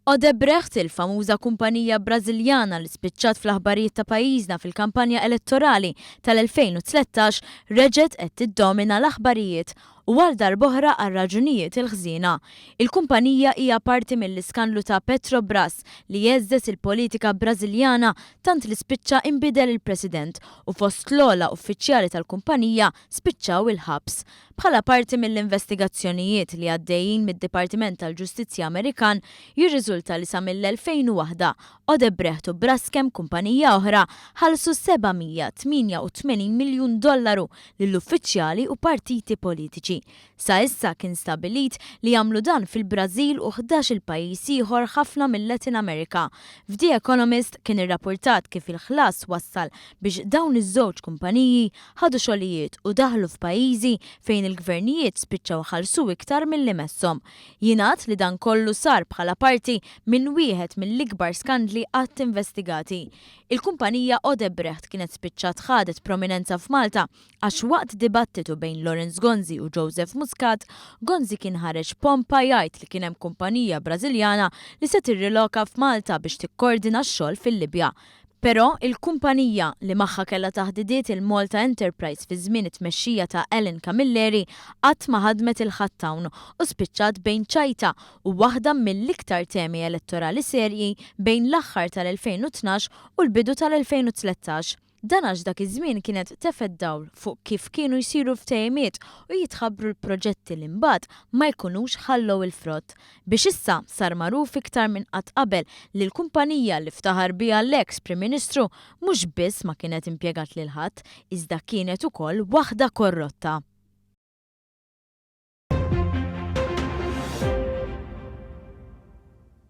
Odebrecht, il-famuża kumpanija Brażiljana li spiċċat fl-aħbarijiet ta' pajjiżna fil-kampanja elettorali tal-2013, reġgħet qed tiddomina l-aħbarijiet u għal darb'oħra għar-raġunijiet il-ħżiena. Il-kumpanija hija parti mill-iskandlu ta' Petrobras li heżżeż il-politika Brażiljana tant li spiċċa inbidel il-President u fost l-ogħla uffiċjali tal-kumpanija spiċċaw il-ħabs. Bħala parti mill-investigazzjonijiet li għaddejjin mid-Dipartiment tal-Ġustizzja Amerikan, jirriżulta li sa mill-2001, Odebrecht u Braskem, kumpanija oħra, ħallsu 788 miljun dollaru lil uffiċjali u partiti politiċi. Sa issa kien stabbilit li għamlu dan fil-Brażil u 11-il pajjiż ieħor ħafna mil-Latin America. F'The Economist kien irrappurtat kif il-ħlas wassal biex dawn iż-żewġ kumpaniji ħadu xogħlijiet u daħlu f'pajjiżi fejn il-gvernijiet spiċċaw ħallsu iktar milli messhom. Jingħad li dan kollu sar bħala parti minn wieħed mill-ikbar skandli qatt investigati. Il-kumpanija Odebrecht kienet spiċċat ħadet prominenza f'Malta għax waqt dibattitu bejn Lawrence Gonzi u Joseph Muscat, Gonzi kien ħareġ pompa jgħid li kien hemm kumpanija Brażiljana li se tirriloka f'Malta biex tikkordina x-xogħol fil-Libja. Però, il-kumpanija, li magħha kellha taħdidiet il-Malta Enterprise fi żmien it-tmexxija ta' Alan Camilleri, qatt ma ħadmet il-ħadd hawn u spiċċat bejn ċajta u waħda mill-iktar temi elettorali serji bejn l-aħħar tal-2012 u l-bidu tal-2013. Dan għax dak iż-żmien kienet tefgħet dawl fuq kif kienu jsiru ftehimiet u jitħabbru l-proġetti li mbagħad ma jkunux ħallew il-frott. Biex issa sar magħruf iktar minn qatt qabel li l-kumpanija li ftaħar biha l-eks Prim Ministru mhux biss ma kienet impjegat lil ħadd, iżda kienet ukoll waħda korrotta.